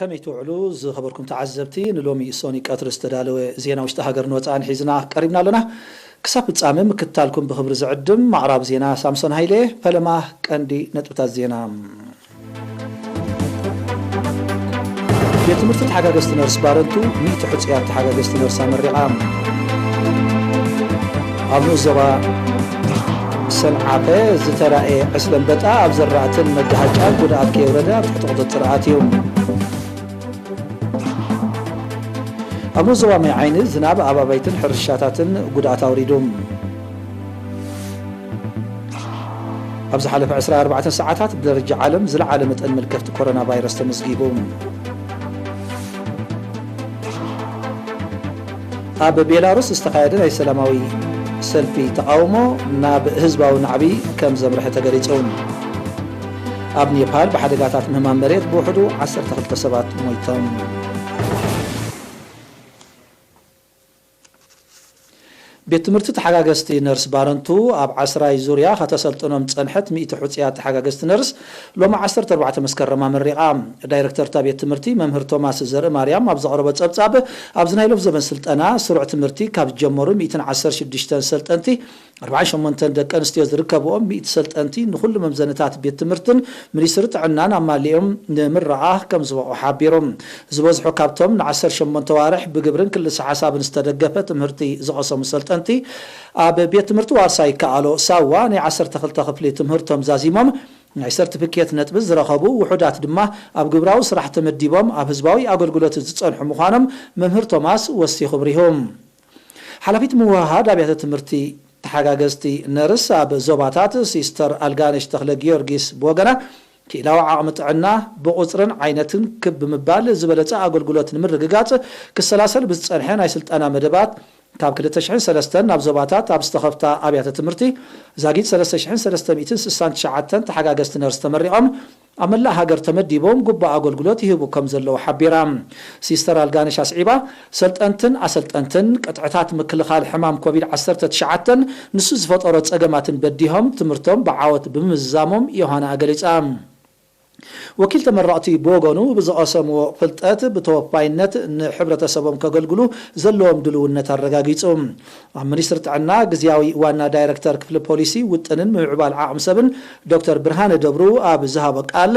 ከመይ ትውዕሉ ዝኸበርኩም ተዓዘብቲ? ንሎሚ ሶኒ ቀትሪ ዝተዳለወ ዜና ውሽጢ ሃገርን ወጻእን ሒዝና ቀሪብና ኣለና። ክሳብ ፍጻመ ምክትታልኩም ብኽብሪ ዝዕድም ኣቕራቢ ዜና ሳምሶን ሃይለ። ፈለማ ቀንዲ ነጥብታት ዜና። ቤት ትምህርቲ ተሓጋገዝቲ ነርስ ባረንቱ ሚእቲ ሕጹያት ተሓጋገዝቲ ነርስ ኣመሪቓ። ኣብ ንኡስ ዞባ ሰንዓፈ ዝተራእየ ዕስለ ኣንበጣ ኣብ ዘራእትን መጋሃጫን ጉድኣት ከየውረደ ኣብ ትሕቲ ቁጽጽር ኣትዩ። ኣብ ንኡስ ዞባ ማይ ዓይኒ ዝናብ ኣብ ኣባይትን ሕርሻታትን ጉድኣት ኣውሪዱ። ኣብ ዝሓለፈ ዕስራ ኣርባዕተ ሰዓታት ብደረጃ ዓለም ዝለዓለ መጠን መልከፍቲ ኮሮና ቫይረስ ተመዝጊቡ። ኣብ ቤላሩስ ዝተኻየደ ናይ ሰላማዊ ሰልፊ ተቓውሞ ናብ ህዝባዊ ናዕቢ ከም ዘምርሐ ተገሊጹ። ኣብ ኔፓል ብሓደጋታት ምህማም መሬት ብውሕዱ ዓሰርተ ክልተ ሰባት ሞይቶም። ቤት ትምህርቲ ተሓጋገዝቲ ነርስ ባረንቱ ኣብ ዓስራይ ዙርያ ከተሰልጥኖም ዝጸንሐት ሚእቲ ሕጹያት ተሓጋገዝቲ ነርስ ሎሚ ዓሰርተ ኣርባዕተ መስከረም ኣመሪቓ። ዳይረክተር እታ ቤት ትምህርቲ መምህር ቶማስ ዘርኢ ማርያም ኣብ ዘቕረቦ ጸብጻብ፣ ኣብዚ ናይ ሎፍ ዘበን ስልጠና ስሩዕ ትምህርቲ ካብ ዝጀመሩ ሚእትን ዓሰርተ ሽዱሽተን ሰልጠንቲ ኣርባዓን ሸሞንተን ደቂ ኣንስትዮ ዝርከብኦም ሚእቲ ሰልጠንቲ ንኹሉ መምዘንታት ቤት ትምህርትን ሚኒስትሪ ጥዕናን ኣማሊኦም ንምረቓ ከም ዝበቕዑ ሓቢሩ። ዝበዝሑ ካብቶም ንዓሰርተ ሸሞንተ ዋርሕ ብግብርን ክልሰ ሓሳብን ዝተደገፈ ትምህርቲ ዝቐሰሙ ሰልጠንቲ፣ ኣብ ቤት ትምህርቲ ዋርሳይ ይከኣሎ ሳዋ ናይ ዓሰርተ ክልተ ክፍሊ ትምህርቶም ዛዚሞም ናይ ሰርቲፊኬት ነጥቢ ዝረኸቡ፣ ውሑዳት ድማ ኣብ ግብራዊ ስራሕ ተመዲቦም ኣብ ህዝባዊ ኣገልግሎት ዝጸንሑ ምዃኖም መምህር ቶማስ ወሲኹ ኣብሪሁ። ሓላፊት ምውህሃድ ኣብያተ ትምህርቲ ተሓጋገዝቲ ነርስ ኣብ ዞባታት ሲስተር ኣልጋነሽ ተኽለ ጊዮርጊስ ብወገና፣ ክኢላዊ ዓቕሚ ጥዕና ብቑጽርን ዓይነትን ክብ ብምባል ዝበለጸ ኣገልግሎት ንምርግጋጽ ክሰላሰል ብዝጸንሐ ናይ ስልጠና መደባት፣ ካብ ክልተ ሽሕን ሰለስተን ናብ ዞባታት ኣብ ዝተኸፍታ ኣብያተ ትምህርቲ ዛጊድ ሰለስተ ሽሕን ሰለስተ ሚእትን ስሳን ትሽዓተን ተሓጋገዝቲ ነርስ ተመሪቖም ኣብ መላእ ሃገር ተመዲቦም ግቡእ ኣገልግሎት ይህቡ ከም ዘለዉ ሓቢራ። ሲስተር ኣልጋነሽ ኣስዒባ፣ ሰልጠንትን ኣሰልጠንትን፣ ቅጥዕታት ምክልኻል ሕማም ኮቪድ ዓሰርተ ትሽዓተን ንሱ ዝፈጠሮ ጸገማትን በዲሆም ትምህርቶም ብዓወት ብምዝዛሞም ዮሃና ኣገሊጻ። ወኪል ተመረቕቲ ብወገኑ ብዝቐሰምዎ ፍልጠት ብተወፋይነት ንሕብረተሰቦም ከገልግሉ ዘለዎም ድልውነት ኣረጋጊጹ። ኣብ ሚኒስትሪ ጥዕና ግዝያዊ ዋና ዳይረክተር ክፍሊ ፖሊሲ ውጥንን ምምዕባል ዓቕሚ ሰብን ዶክተር ብርሃነ ደብሩ ኣብ ዝሃቦ ቃል፣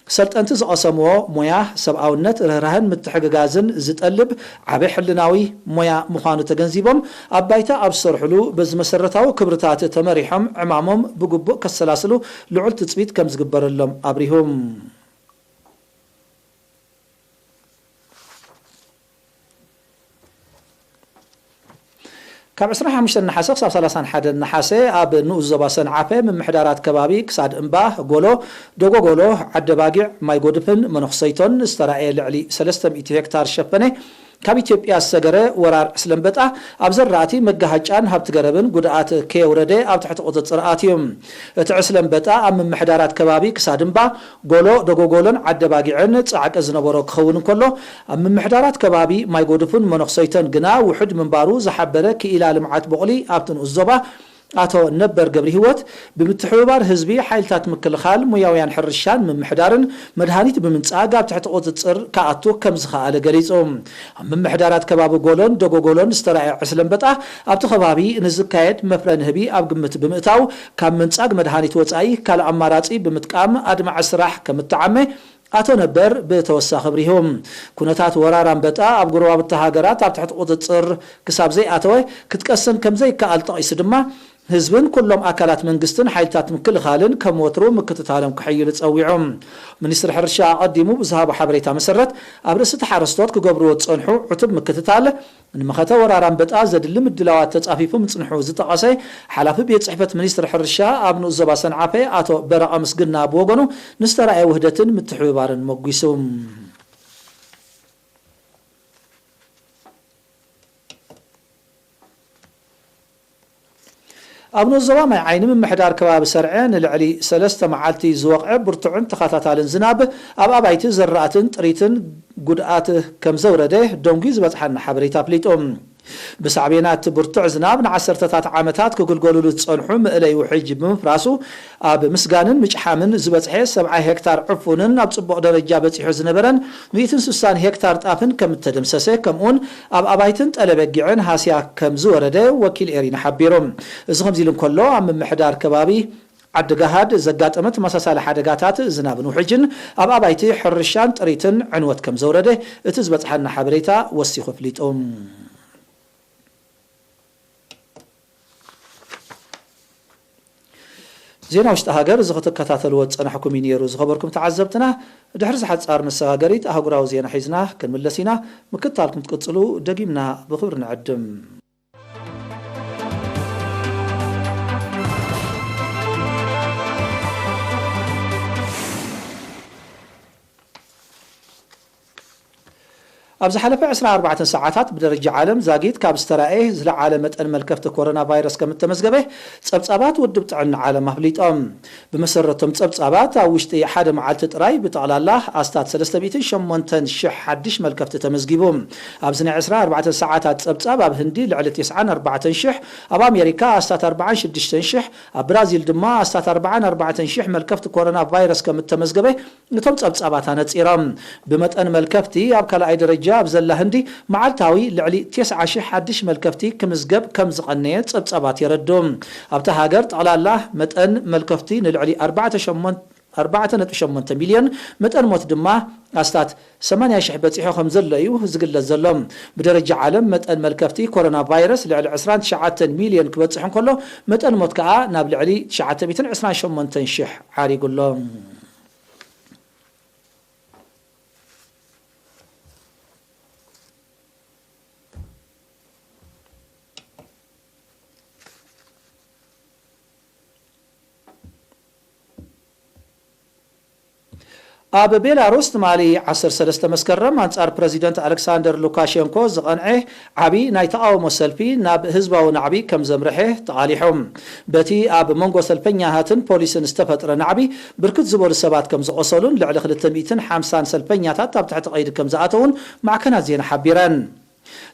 ሰልጠንቲ ዝቐሰምዎ ሞያ ሰብኣውነት፣ ርህራህን ምትሕግጋዝን ዝጠልብ ዓቢ ሕልናዊ ሞያ ምዃኑ ተገንዚቦም፣ ኣብ ባይታ ኣብ ዝሰርሕሉ በዚ መሰረታዊ ክብርታት ተመሪሖም ዕማሞም ብግቡእ ከሰላስሉ ልዑል ትጽቢት ከም ዝግበረሎም ኣብሪሁ። ካብ ዕስራን ሓሙሽተን ነሓሰ ክሳብ ሰላሳን ሓደን ነሓሰ ኣብ ንኡስ ዞባ ሰንዓፈ ምምሕዳራት ከባቢ ክሳድ እምባ፣ ጎሎ፣ ደጎጎሎ፣ ዓደ ባጊዕ፣ ማይ ጎድፍን መነኽሰይቶን ዝተራእየ ልዕሊ ሰለስተ ሚእቲ ሄክታር ዝሸፈነ ካብ ኢትዮጵያ ዝሰገረ ወራር ዕስለ ኣንበጣ ኣብ ዘራእቲ መጋሃጫን ሃብቲ ገረብን ጉድኣት ከየውረደ ኣብ ትሕቲ ቁጽጽር ኣትዩ። እቲ ዕስለ ኣንበጣ ኣብ ምምሕዳራት ከባቢ ክሳድ እምባ፣ ጎሎ፣ ደጎጎሎን ዓደ ባጊዕን ጻዕቂ ዝነበሮ ክኸውን እንከሎ፣ ኣብ ምምሕዳራት ከባቢ ማይ ጎድፉን መነኽሰይቶን ግና ውሑድ ምንባሩ ዝሓበረ ክኢላ ልምዓት ቦቕሊ ኣብቲ ንኡስ ዞባ ኣቶ ነበር ገብረሂወት፣ ብምትሕብባር ህዝቢ፣ ሓይልታት ምክልኻል፣ ሞያውያን ሕርሻን ምምሕዳርን መድሃኒት ብምንጻግ ኣብ ትሕቲ ቁጽጽር ክኣቱ ከም ዝኸኣለ ገሊጹ። ኣብ ምምሕዳራት ከባቢ ጎሎን ደጎጎሎን ዝተራእየ ዕስለ ኣንበጣ ኣብቲ ከባቢ ንዝካየድ መፍረ ንህቢ ኣብ ግምት ብምእታው፣ ካብ ምንጻግ መድሃኒት ወጻኢ ካልእ ኣማራጺ ብምጥቃም ኣድማዒ ስራሕ ከም እተዓመ ኣቶ ነበር ብተወሳኺ ኣብሪሁ። ኩነታት ወራር ኣንበጣ ኣብ ጎረባብቲ ሃገራት ኣብ ትሕቲ ቁጽጽር ክሳብ ዘይኣተወ ክትቀስን ከም ዘይከኣል ጠቒሱ ድማ፣ ህዝብን ኩሎም ኣካላት መንግስትን ሓይልታት ምክልኻልን ከም ወትሩ ምክትታሎም ክሕይሉ ጸዊዑ። ሚኒስትሪ ሕርሻ ኣቐዲሙ ብዝሃቦ ሓበሬታ መሰረት፣ ኣብ ርእሲ እቲ ሓረስቶት ክገብርዎ ዝጸንሑ ዕቱብ ምክትታል፣ ንመኸተ ወራር ኣንበጣ ዘድሊ ምድላዋት ተጻፊፉ ምጽንሑ ዝጠቐሰ ሓላፊ ቤት ጽሕፈት ሚኒስትሪ ሕርሻ ኣብ ንኡስ ዞባ ሰንዓፈ ኣቶ በረቐ ምስግና ብወገኑ፣ ንዝተራእየ ውህደትን ምትሕብባርን መጒሱ። ኣብ ንኡስ ዞባ ማይ ዓይኒ ምምሕዳር ከባቢ ሰርዐ ንልዕሊ ሰለስተ መዓልቲ ዝወቕዐ ብርቱዕን ተኸታታልን ዝናብ ኣብ ኣባይቲ ዘራእትን ጥሪትን ጉድኣት ከም ዘውረደ ደንጉዩ ዝበጽሓና ሓበሬታ ኣፍሊጡ። ብሳዕቤናት ብርቱዕ ዝናብ ንዓሰርተታት ዓመታት ክግልገሉሉ ዝጸንሑ መእለይ ውሕጅ ብምፍራሱ፣ ኣብ ምስጋንን ምጭሓምን ዝበጽሐ ሰብዓ ሄክታር ዕፉንን ኣብ ጽቡቕ ደረጃ በጺሑ ዝነበረን ሚእትን ስሳን ሄክታር ጣፍን ከም እተደምሰሰ፣ ከምኡውን ኣብ ኣባይትን ጠለበጊዕን ሃስያ ከም ዝወረደ ወኪል ኤሪና ሓቢሩ። እዚ ከምዚ ኢሉ እንከሎ፣ ኣብ ምምሕዳር ከባቢ ዓዲ ጋሃድ ዘጋጠመ ተመሳሳሊ ሓደጋታት ዝናብን ውሕጅን ኣብ ኣባይቲ፣ ሕርሻን ጥሪትን ዕንወት ከም ዘውረደ እቲ ዝበጽሓና ሓበሬታ ወሲኹ ኣፍሊጡ። ዜና ውሽጢ ሃገር እዚ ክትከታተልዎ ዝጸናሕኩም እዩ ነይሩ። ዝኸበርኩም ተዓዘብትና፣ ድሕሪ እዚ ሓጻር መሰጋገሪት ኣህጉራዊ ዜና ሒዝና ክንምለስ ኢና። ምክትታልኩም ትቅጽሉ ደጊምና ብኽብሪ ንዕድም። ኣብ ዝሓለፈ ዕስራን ኣርባዕተን ሰዓታት ብደረጃ ዓለም ዛጊት ካብ ዝተራእየ ዝለዓለ መጠን መልከፍቲ ኮሮና ቫይረስ ከም እተመዝገበ ጸብጻባት ውድብ ጥዕና ዓለም ኣፍሊጦም። ብመሰረቶም ጸብጻባት፣ ኣብ ውሽጢ ሓደ መዓልቲ ጥራይ ብጠቕላላ ኣስታት ሰለስተ ሚእትን ሸሞንተን ሽሕ ሓድሽ መልከፍቲ ተመዝጊቡ። ኣብዚ ናይ ዕስራን ኣርባዕተን ሰዓታት ጸብጻብ ኣብ ህንዲ ልዕሊ ተስዓን ኣርባዕተን ሽሕ፣ ኣብ ኣሜሪካ ኣስታት ኣርባዓን ሽዱሽተን ሽሕ፣ ኣብ ብራዚል ድማ ኣስታት ኣርባዓን ኣርባዕተን ሽሕ መልከፍቲ ኮሮና ቫይረስ ከም እተመዝገበ እቶም ጸብጻባት ኣነጺሮም። ብመጠን መልከፍቲ ኣብ ካልኣይ ደረጃ ኣብ ዘላ ህንዲ መዓልታዊ ልዕሊ ተስዓ ሽሕ ሓድሽ መልከፍቲ ክምዝገብ ከም ዝቐነየ ጸብጻባት የረድኡ። ኣብታ ሃገር ጠቕላላ መጠን መልከፍቲ ንልዕሊ ኣርባዕተ ሸሞንተ ኣርባዕተ ነጥቢ ሸሞንተ ሚልዮን፣ መጠን ሞት ድማ ኣስታት ሰማንያ ሽሕ በጺሑ ከም ዘሎ እዩ ዝግለጽ ዘሎ። ብደረጃ ዓለም መጠን መልከፍቲ ኮሮና ቫይረስ ልዕሊ ዕስራን ትሽዓተን ሚልዮን ክበጽሕ እንከሎ፣ መጠን ሞት ከኣ ናብ ልዕሊ ትሽዓተ ሚእትን ዕስራን ሸሞንተን ሽሕ ዓሪጉ ኣሎ። ኣብ ቤላሩስ ትማሊ ዓሰርተ ሰለስተ መስከረም ኣንጻር ፕረዚደንት ኣሌክሳንደር ሉካሼንኮ ዝቐንዐ ዓቢ ናይ ተቓውሞ ሰልፊ ናብ ህዝባዊ ናዕቢ ከም ዘምርሐ ተቓሊሑ። በቲ ኣብ መንጎ ሰልፈኛታትን ፖሊስን ዝተፈጥረ ናዕቢ ብርክት ዝበሉ ሰባት ከም ዝቖሰሉን ልዕሊ ክልተ ሚእትን ሓምሳን ሰልፈኛታት ኣብ ትሕቲ ቀይዲ ከም ዝኣተዉን ማዕከናት ዜና ሓቢረን።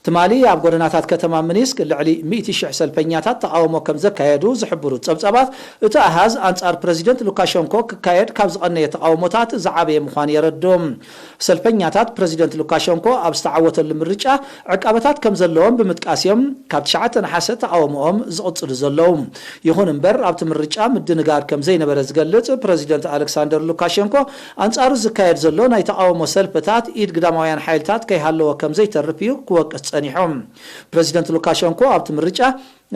ትማሊ ኣብ ጎደናታት ከተማ ሚኒስክ ልዕሊ ሚእቲ ሽሕ ሰልፈኛታት ተቓውሞ ከም ዘካየዱ ዝሕብሩ ጸብጻባት፣ እቲ ኣሃዝ ኣንጻር ፕረዚደንት ሉካሸንኮ ክካየድ ካብ ዝቐነየ ተቓውሞታት ዝዓበየ ምዃኑ የረድኡ። ሰልፈኛታት ፕረዚደንት ሉካሸንኮ ኣብ ዝተዓወተሉ ምርጫ ዕቃበታት ከም ዘለዎም ብምጥቃስ እዮም ካብ ትሽዓተ ነሓሰ ተቓውሞኦም ዝቕጽሉ ዘለዉ። ይኹን እምበር፣ ኣብቲ ምርጫ ምድንጋር ከም ዘይነበረ ዝገልጽ ፕረዚደንት ኣሌክሳንደር ሉካሸንኮ፣ ኣንጻሩ ዝካየድ ዘሎ ናይ ተቓውሞ ሰልፍታት ኢድ ግዳማውያን ሓይልታት ከይሃለወ ከም ዘይተርፍ እዩ ክወቅስ ጸኒሑ። ፕረዚደንት ሉካሸንኮ ኣብቲ ምርጫ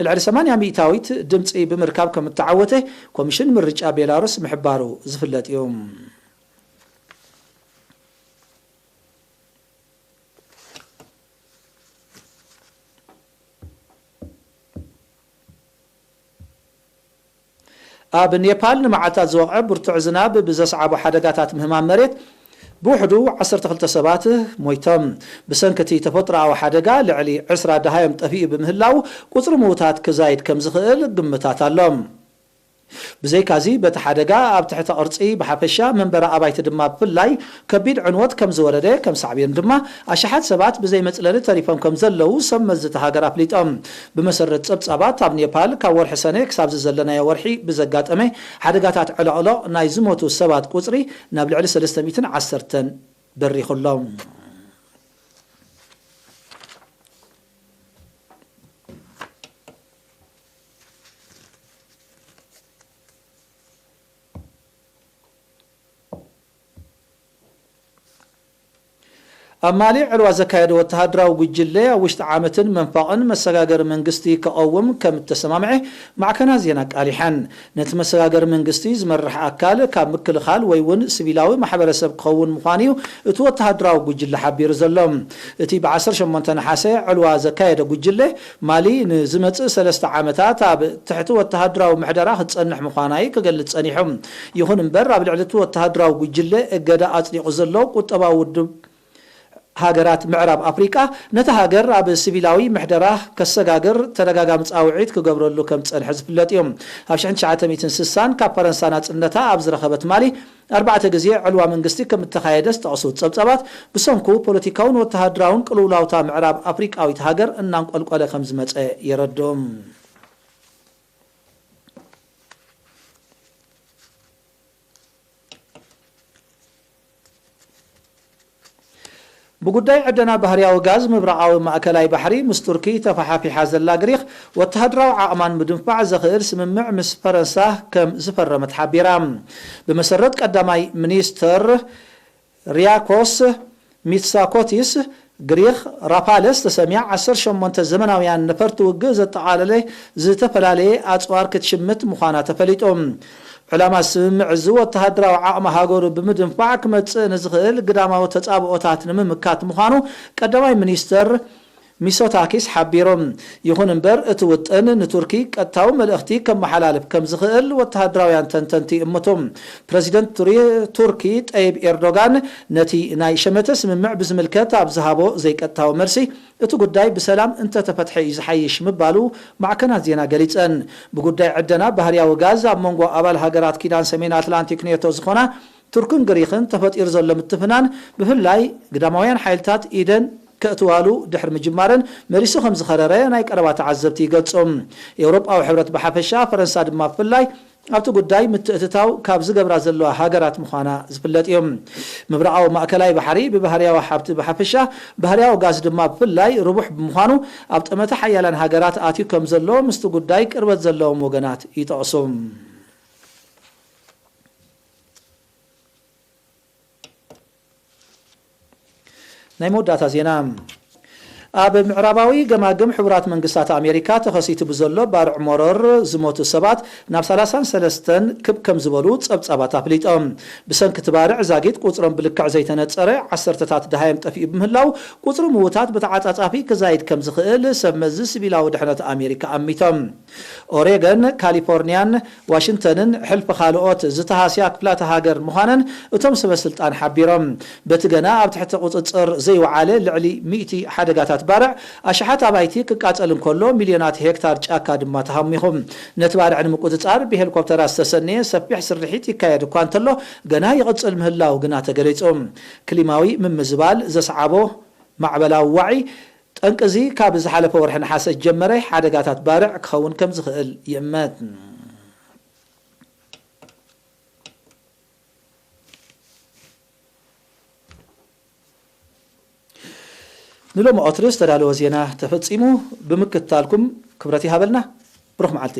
ልዕሊ ሰማንያ ሚእታዊት ድምጺ ብምርካብ ከም እተዓወተ ኮሚሽን ምርጫ ቤላሩስ ምሕባሩ ዝፍለጥ እዩ። ኣብ ኔፓል ንመዓልታት ዝወቕዐ ብርቱዕ ዝናብ ብዘስዓቦ ሓደጋታት ምህማም መሬት ብውሕዱ ዓሰርተ ክልተ ሰባት ሞይቶም። ብሰንኪ እቲ ተፈጥሮኣዊ ሓደጋ ልዕሊ ዕስራ ደሃዮም ጠፊኡ ብምህላው፣ ቁጽሪ ምዉታት ክዛይድ ከም ዝኽእል ግምታት ኣሎ። ብዘይካዚ፣ በቲ ሓደጋ ኣብ ትሕቲ ቅርጺ ብሓፈሻ፣ መንበሪ ኣባይቲ ድማ ብፍላይ ከቢድ ዕንወት ከም ዝወረደ፣ ከም ሳዕቤኑ ድማ ኣሽሓት ሰባት ብዘይ መጽለሊ ተሪፎም ከም ዘለዉ ሰብ መዚ እታ ሃገር ኣፍሊጦም። ብመሰረት ጸብጻባት፣ ኣብ ኔፓል ካብ ወርሒ ሰነ ክሳብ ዝዘለናዮ ወርሒ ብዘጋጠመ ሓደጋታት ዕለቕለቕ ናይ ዝሞቱ ሰባት ቁጽሪ ናብ ልዕሊ ሰለስተ ሚእትን ዓሰርተን በሪኹ ኣሎ። ኣብ ማሊ ዕልዋ ዘካየደ ወተሃደራዊ ጉጅለ፣ ኣብ ውሽጢ ዓመትን መንፈቕን መሰጋገሪ መንግስቲ ክቐውም ከም እተሰማምዐ ማዕከናት ዜና ኣቃሊሐን። ነቲ መሰጋገሪ መንግስቲ ዝመርሕ ኣካል ካብ ምክልኻል ወይ እውን ሲቪላዊ ማሕበረሰብ ክኸውን ምዃኑ እዩ እቲ ወተሃደራዊ ጉጅለ ሓቢሩ ዘሎ። እቲ ብ ዓሰርተ ሸሞንተ ነሓሰ ዕልዋ ዘካየደ ጉጅለ፣ ማሊ ንዝመጽእ ሰለስተ ዓመታት ኣብ ትሕቲ ወተሃደራዊ ምሕደራ ክትጸንሕ ምዃና እዩ ክገልጽ ጸኒሑ። ይኹን እምበር፣ ኣብ ልዕሊ እቲ ወተሃደራዊ ጉጅለ እገዳ ኣጽዲቑ ዘሎ ቁጠባዊ ውድብ ሃገራት ምዕራብ ኣፍሪቃ ነታ ሃገር ኣብ ሲቪላዊ ምሕደራ ከሰጋግር ተደጋጋሚ ጻውዒት ክገብረሉ ከም ዝጸንሐ ዝፍለጥ እዩ። ኣብ ሽሕን ትሽዓተ ሚእትን ስሳን ካብ ፈረንሳ ናጽነታ ኣብ ዝረኸበት ማሊ ኣርባዕተ ግዜ ዕልዋ መንግስቲ ከም እተኻየደ ዝጠቕሱ ጸብጻባት፣ ብሰንኩ ፖለቲካውን ወተሃደራውን ቅልውላውታ ምዕራብ ኣፍሪቃዊት ሃገር እናንቆልቆለ ከም ዝመጸ የረድኡ። ብጉዳይ ዕደና ባህርያዊ ጋዝ ምብራቓዊ ማእከላይ ባሕሪ ምስ ቱርኪ ተፈሓፊሓ ዘላ ግሪኽ፣ ወተሃደራዊ ዓቕማን ምድንፋዕ ዘኽእል ስምምዕ ምስ ፈረንሳ ከም ዝፈረመት ሓቢራ። ብመሰረት ቀዳማይ ሚኒስተር ሪያኮስ ሚትሳኮቲስ፣ ግሪኽ ራፋለ ዝተሰምያ ዓሰርተ ሸሞንተ ዘመናውያን ነፈርቲ ውግእ ዘጠቓለለ ዝተፈላለየ ኣጽዋር ክትሽምት ምዃና ተፈሊጡ። ዕላማ ስምምዕ እዚ ወተሃደራዊ ዓቕሚ ሃገሩ ብምድንፋዕ ክመጽእ ንዝኽእል ግዳማዊ ተጻብኦታት ንምምካት ምዃኑ ቀዳማይ ሚኒስተር ሚሶታኪስ ሓቢሩ። ይኹን እምበር፣ እቲ ውጥን ንቱርኪ ቀጥታዊ መልእኽቲ ከመሓላልፍ ከም ዝኽእል ወተሃደራውያን ተንተንቲ ይእምቱ። ፕረዚደንት ቱሪ-፣ ቱርኪ ጠይብ ኤርዶጋን ነቲ ናይ ሸመተ ስምምዕ ብዝምልከት ኣብ ዝሃቦ ዘይቀጥታዊ መልሲ፣ እቲ ጉዳይ ብሰላም እንተተፈትሐ እዩ ዝሓይሽ ምባሉ ማዕከናት ዜና ገሊጸን። ብጉዳይ ዕደና ባህርያዊ ጋዝ ኣብ መንጎ ኣባል ሃገራት ኪዳን ሰሜን ኣትላንቲክ ኔቶ ዝኾና ቱርክን ግሪኽን ተፈጢሩ ዘሎ ምትፍናን፣ ብፍላይ ግዳማውያን ሓይልታት ኢደን ከእትዋሉ ድሕሪ ምጅማረን መሊሱ ከም ዝኸረረ ናይ ቀረባ ተዓዘብቲ ይገልጹ። ኤውሮጳዊ ሕብረት ብሓፈሻ፣ ፈረንሳ ድማ ብፍላይ ኣብቲ ጉዳይ ምትእትታው ካብ ዝገብራ ዘለዋ ሃገራት ምዃና ዝፍለጥ እዩ። ምብራቓዊ ማእከላይ ባሕሪ ብባህርያዊ ሃብቲ ብሓፈሻ፣ ባህርያዊ ጋዝ ድማ ብፍላይ ርቡሕ ብምዃኑ፣ ኣብ ጠመተ ሓያላን ሃገራት ኣትዩ ከም ዘሎ ምስቲ ጉዳይ ቅርበት ዘለዎም ወገናት ይጠቕሱ። ናይ መወዳእታ ዜና። ኣብ ምዕራባዊ ገማግም ሕቡራት መንግስታት ኣሜሪካ ተኸሲቱ ብዘሎ ባርዕ መሮር ዝሞቱ ሰባት ናብ ሰላሳን ሰለስተን ክብ ከም ዝበሉ ጸብጻባት ኣፍሊጦም። ብሰንኪ እቲ ባርዕ ዛጊት ቁጽሮም ብልክዕ ዘይተነጸረ ዓሰርተታት ደሃዮም ጠፊኡ ብምህላው፣ ቁጽሪ ምዉታት ብተዓጻጻፊ ክዛይድ ከም ዝኽእል ሰብ መዚ ሲቪላዊ ድሕነት ኣሜሪካ ኣሚቶም። ኦሬገን፣ ካሊፎርኒያን ዋሽንግተንን ሕልፊ ካልኦት ዝተሃስያ ክፍላተ ሃገር ምዃነን እቶም ሰበ ስልጣን ሓቢሮም። በቲ ገና ኣብ ትሕቲ ቁጽጽር ዘይወዓለ ልዕሊ ሚእቲ ሓደጋታት ባርዕ፣ ኣሽሓት ኣባይቲ ክቃጸል እንከሎ፣ ሚልዮናት ሄክታር ጫካ ድማ ተሃሚኹ። ነቲ ባርዕ ንምቁጽጻር ብሄሊኮፕተራት ዝተሰነየ ሰፊሕ ስርሒት ይካየድ እኳ እንተሎ፣ ገና ይቕጽል ምህላው ግና ተገሊጹ። ክሊማዊ ምምዝባል ዘስዓቦ ማዕበላዊ ዋዒ፣ ጠንቂ እዚ ካብ ዝሓለፈ ወርሒ ነሓሰ ዝጀመረ ሓደጋታት ባርዕ ክኸውን ከም ዝኽእል ይእመት። ንሎሚ ኦትሪ ዝተዳለወ ዜና ተፈጺሙ። ብምክትታልኩም ክብረት ይሃበልና። ብሩኽ መዓልቲ።